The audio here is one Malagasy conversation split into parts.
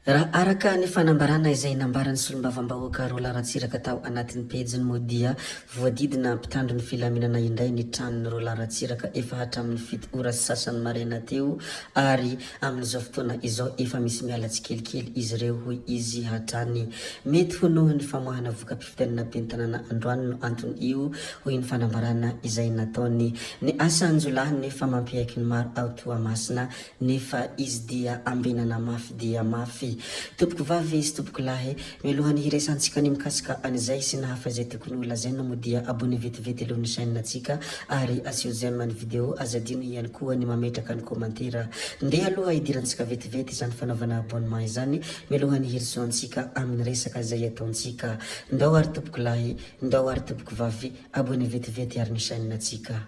Raha araka ny fanambarana izay nambaran'ny solombavambahoaka Roland Ratsiraka tao anatin'ny pejiny moa dia voadidina mpitandro ny filaminana indray ny tranon'i Roland Ratsiraka efa hatramin'ny fito ora sy sasany maraina teo ary amin'izao fotoana izao efa misy miala tsikelikely izy ireo hoy izy hatrany. Mety ho noho ny famoahana voka-pifidianana ben'ny tanàna androany no anton'io hoy ny fanambarana izay nataony. Ny asan-jiolahy nefa mampiaiky ny maro ao Toamasina Nefa izy dia ambenana mafy dia mafy. Tompoko vavy sy tompoko lahy, mialohan'ny hiresantsika ny mikasika an'izay sy ny hafa izay tokony ho lazaina moa dia abonné vetivety aloha ny chaîne ntsika ary asio j'aime ny vidéo, aza adino ihany koa ny mametraka ny commentaire. Ndeha aloha hidirantsika vetivety izany fanaovana abonnement izany mialohan'ny hirosoantsika amin'ny resaka izay ataontsika. Ndao ary tompoko lahy, ndao ary tompoko vavy, abonné vetivety ary ny chaîne ntsika.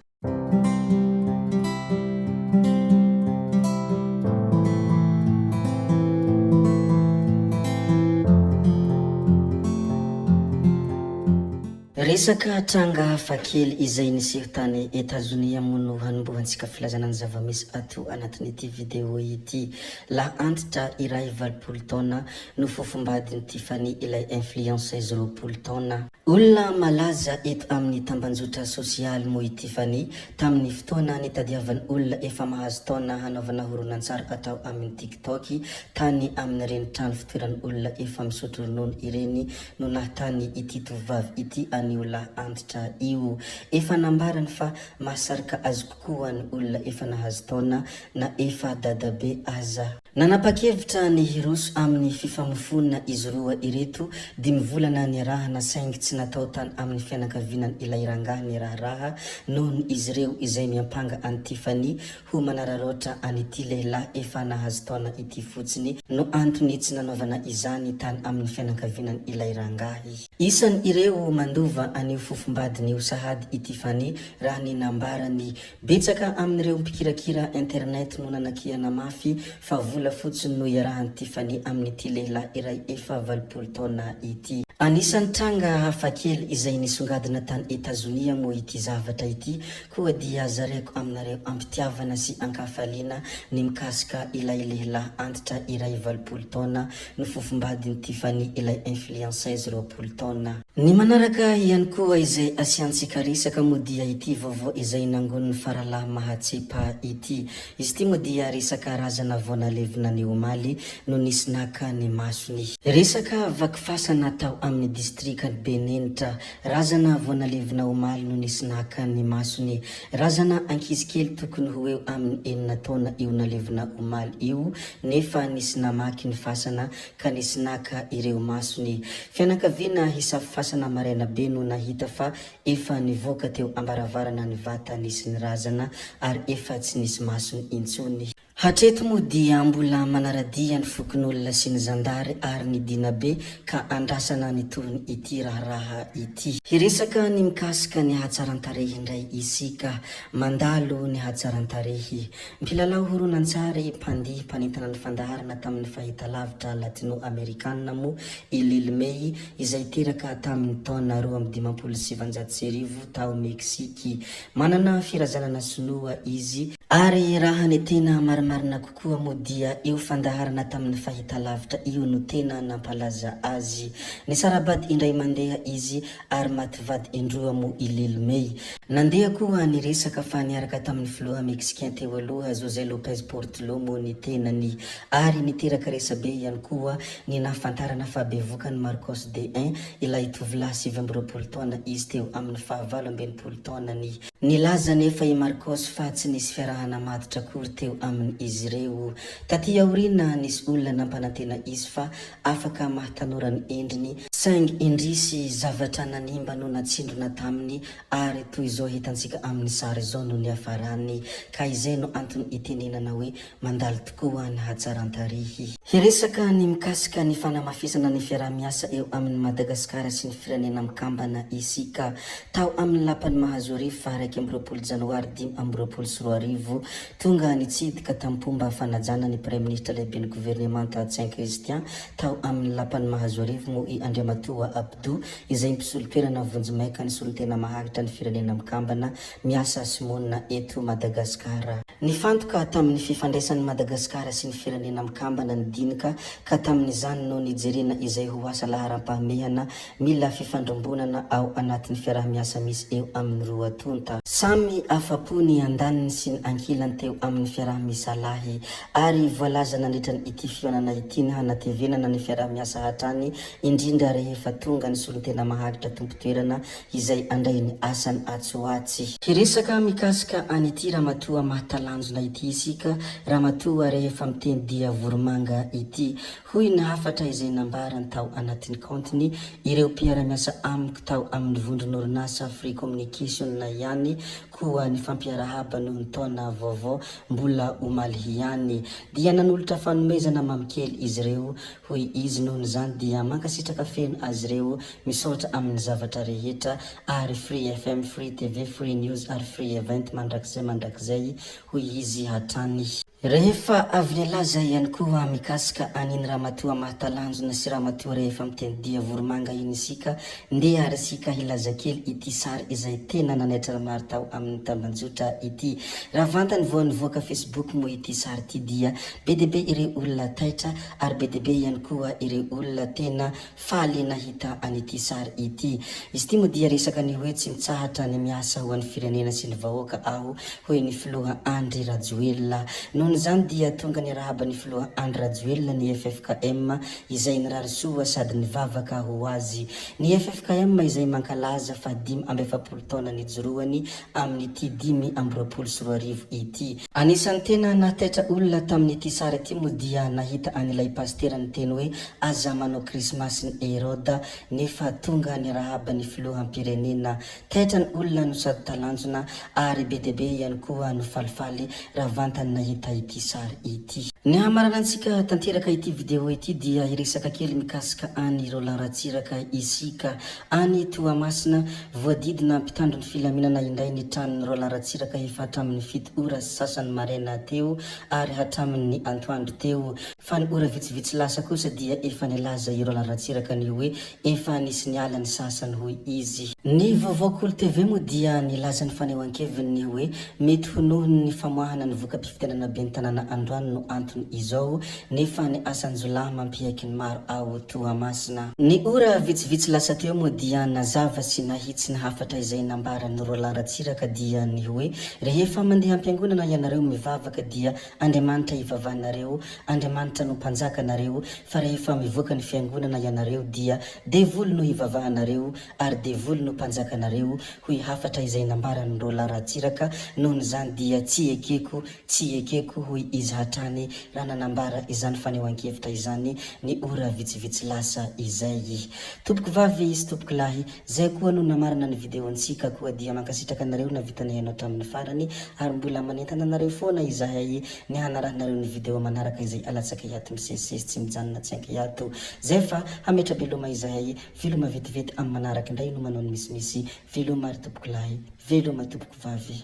Resaka tranga hafakely izay niseho tany Etazonia moa no hanombohantsika filazana ny zava-misy ato anatin'ity video ity. Lahy antitra iray 80 taona no fofombadin'i Tiffany ilay influenceuse 20 taona. Olona malaza eto amin'ny tambanjotra sosialy moa i Tiffany tamin'ny fotoana nitadiavany olona efa mahazo taona hanaovana horonantsary atao amin'ny TikTok tany amin'ireny trano fitoeran'olona efa misotro ronono ireny no nahatany ity tovovavy ity an'io lahy antitra io. Efa nambarany fa mahasarika azy kokoa ny olona efa nahazo taona na efa dadabe aza. Nanapa-kevitra ny hiroso amin'ny fifamofoana izy roa ireto, dimy volana niarahana saingy tsy natao tany amin'ny fianakavianan ilay rangahy ny raharaha noho izy ireo izay miampanga an'i Tiffany ho manararaotra an'ity lehilahy efa nahazo taona ity fotsiny no antony tsy nanaovana izany tany amin'ny fianakavianan ilay rangahy. Isan ireo mandova an'io fofombadiny io sahady i Tiffany raha ny nambarany. Betsaka amin'ireo mpikirakira internet no nanakiana mafy fa vola fotsiny no iarahan'i Tiffany amin'ity lehilahy iray efa 80 taona ity. Anisan'ny tranga hafakely izay nisongadina tany Etazonia moa ity zavatra ity, koa dia zaraiko aminareo am-pitiavana sy an-kafaliana ny mikasika ilay lehilahy antitra iray 80 taona nofofombadin'i Tiffany ilay influenceuse 20 taona. Ny manaraka ihany koa izay asiantsika resaka moa dia ity vaovao izay nangonin'ny faralahy Mahatsepa ity. Izy ity moa dia resaka razana vao nalevina ny omaly no nisy naka ny masony. Resaka vaky fasana tao amin'ny distrikan'i Benenitra. Razana vao nalevina omaly no nisy naka ny masony. Razana ankizy kely tokony ho eo amin'ny enina taona io nalevina omaly io nefa nisy namaky ny fasana ka nisy naka ireo masony. Fianakaviana hisafo fasana maraina be no nahita fa efa nivoaka teo ambaravarana ny vata nisy ny razana ary efa tsy nisy masony intsony. Hatreto moa dia mbola manara-dia ny fokonolona sy ny zandary ary ny dinabe ka andrasana ny tohiny ity raharaha ity. Hiresaka ny mikasika ny hatsaran-tarehy indray isika. Mandalo ny hatsaran-tarehy. Mpilalao horonantsary, mpandihy, mpanentana ny fandaharana tamin'ny fahitalavitra Latino-Amerikana moa i Lil May, izay teraka tamin'ny taona 1952 tao Meksiky. Manana firazanana Sinoa izy, ary raha ny tena marimarina kokoa moa dia io fandaharana tamin'ny fahitalavitra io no tena nampalaza azy. Nisara-bady indray mandeha izy ary maty vady indroa moa i Lil May. Nandeha koa ny resaka fa niaraka tamin'ny filoha Mexicain teo aloha José López Portillo moa ny tenany. Ary niteraka resabe ihany koa ny nahafantarana fa bevokan'i Marcos de I ilay tovolahy 29 taona izy teo amin'ny faha 68 taonany. Nilaza anefa i Marcos fa tsy nisy fiarahana matotra akory teo amin'izy ireo. Taty aoriana nisy olona nampanantena izy fa afaka maha tanora ny endriny, saingy indrisy zavatra nanimba no natsindrona taminy ary toy izao hitantsika amin'ny sary izao no niafarany, ka izay no antony itenenana hoe mandalo tokoa ny hatsaran-tarehy. Hiresaka ny mikasika ny fanamafisana ny fiaraha-miasa eo amin'i Madagasikara sy ny Firenena Mikambana isika. Tao amin'ny lapan'i Mahazoarivo faha. 21 janoary 2025. Tonga nitsidika tamim-pomba fanajana ny Praiminisitra Lehiben'ny Governemanta Ntsay Christian tao amin'ny Lapan'i Mahazoarivo moa i Andriamatoa Abdou izay mpisolo toerana vonjimaika ny solontena maharitra ny Firenena Mikambana miasa sy monina eto Madagasikara. Nifantoka tamin'ny fifandraisan'i Madagasikara sy ny Firenena Mikambana ny dinika ka tamin'izany no nijerena izay ho asa laharam-pahamehana mila fifandrombonana ao anatin'ny fiaraha-miasa misy eo amin'ny roa tonta. Samy afa-po ny andaniny sy ny ankilany teo amin'ny fiaraha-misalahy ary voalaza nandritra ity fihaonana ity ny hanatevenana ny fiaraha-miasa hatrany indrindra rehefa tonga ny solontena maharitra tompon-toerana izay handray ny asany atsy ho atsy. Hiresaka mikasika an'ity ramatoa mahatalanjona ity isika, ramatoa rehefa miteny dia voromanga ity, hoy ny hafatra izay nambarany tao anatin'ny kaontiny ireo mpiara-miasa amiko tao amin'ny vondron'orinasa Free Communication ihany koa nifampiarahaba noho ny taona vaovao mbola omaly ihany. Dia nanolotra fanomezana mamikely izy ireo, hoy izy, nohon'izany dia mankasitraka feno azy ireo, misaotra amin'ny zavatra rehetra ary Free FM, Free TV, Free News ary Free Event mandrakizay mandrakizay, hoy izy hatrany. Rehefa avy nilaza ihany koa mikasika an'iny ramatoa mahatalanjona sy ramatoa rehefa miteny dia voromanga iny isika, ndeha ary isika hilaza kely ity sary izay tena nanaitra ny maro tao amin'ny tambanjotra ity. Raha vantany vao nivoaka Facebook moa ity sary ity dia be dia be ireo olona taitra ary be dia be ihany koa ireo olona tena Faly nahita an'ity sary ity. Izy ity moa dia resaka ny hoe tsy mitsahatra ny miasa ho an'ny firenena sy ny vahoaka aho, hoy ny filoha Andry Rajoelina. Nohon'izany dia tonga niarahaba ny filoha Andry Rajoelina ny ffkm izay nirary soa sady nivavaka ho azy. Ny ffkm izay mankalaza faha 45 taona nijoroany amin'ity 2025 ity. Anisan'ny tena nahataitra olona tamin'ity sary ity moa dia nahita an'ilay pasitera niteny hoe aza manao krismasin'i Heroda nefa tonga niarahaba ny filoham-pirenena. Taitra ny olona no sady talanjona ary be dia be ihany koa no falifaly raha vantany nahita ity sary ity. Ny hamaranantsika tanteraka ity video ity dia hiresaka kely mikasika an'i Roland Ratsiraka isika. Any Toamasina, voadidina mpitandro ny filaminana indray ny tranon'i Roland Ratsiraka efa hatramin'ny fito ora sy sasany maraina teo ary hatramin'ny antoandro teo. Fa ny ora vitsivitsy lasa kosa dia efa nilaza i Roland Ratsiraka ny hoe efa nisy niala ny sasany hoy izy. Ny vaovao Kolo TV moa dia nilaza ny fanehoan-keviny ny hoe mety ho noho ny famoahana ny voka-pifidianana ben'ny tanàna androany no antony izao nefa ny asan-jiolahy mampiaiky ny maro ao Toamasina. Ny ora vitsivitsy lasa teo moa dia nazava sy nahitsy ny hafatra izay nambaran'i Roland Ratsiraka dia ny hoe rehefa mandeha am-piangonana ianareo mivavaka dia Andriamanitra ivavahanareo, Andriamanitra no mpanjaka nareo, fa rehefa mivoaka ny fiangonana ianareo dia devoly no hivavahanareo ary devoly no mpanjakanareo hoy hafatra izay nambaran'i Roland Ratsiraka nohon'izany dia tsy ekeko Tsy ekeko, hoy izy hatrany raha nanambara izany fanehoan-kevitra izany ny ora vitsivitsy lasa izay. Tompoko vavy sy tompoko lahy, zay koa no namarana ny video-ntsika koa dia mankasitraka anareo navita nihaino hatramin'ny farany ary mbola manentana anareo foana izahay ny hanarahanareo ny video manaraka izay alatsakay ato misesisesy tsy mijanona tsy ankiato. Zay fa hametra-beloma izahay, veloma vetivety amin'ny manaraka indray no manao ny misimisy. Veloma ry tompoko lahy, veloma tompoko vavy.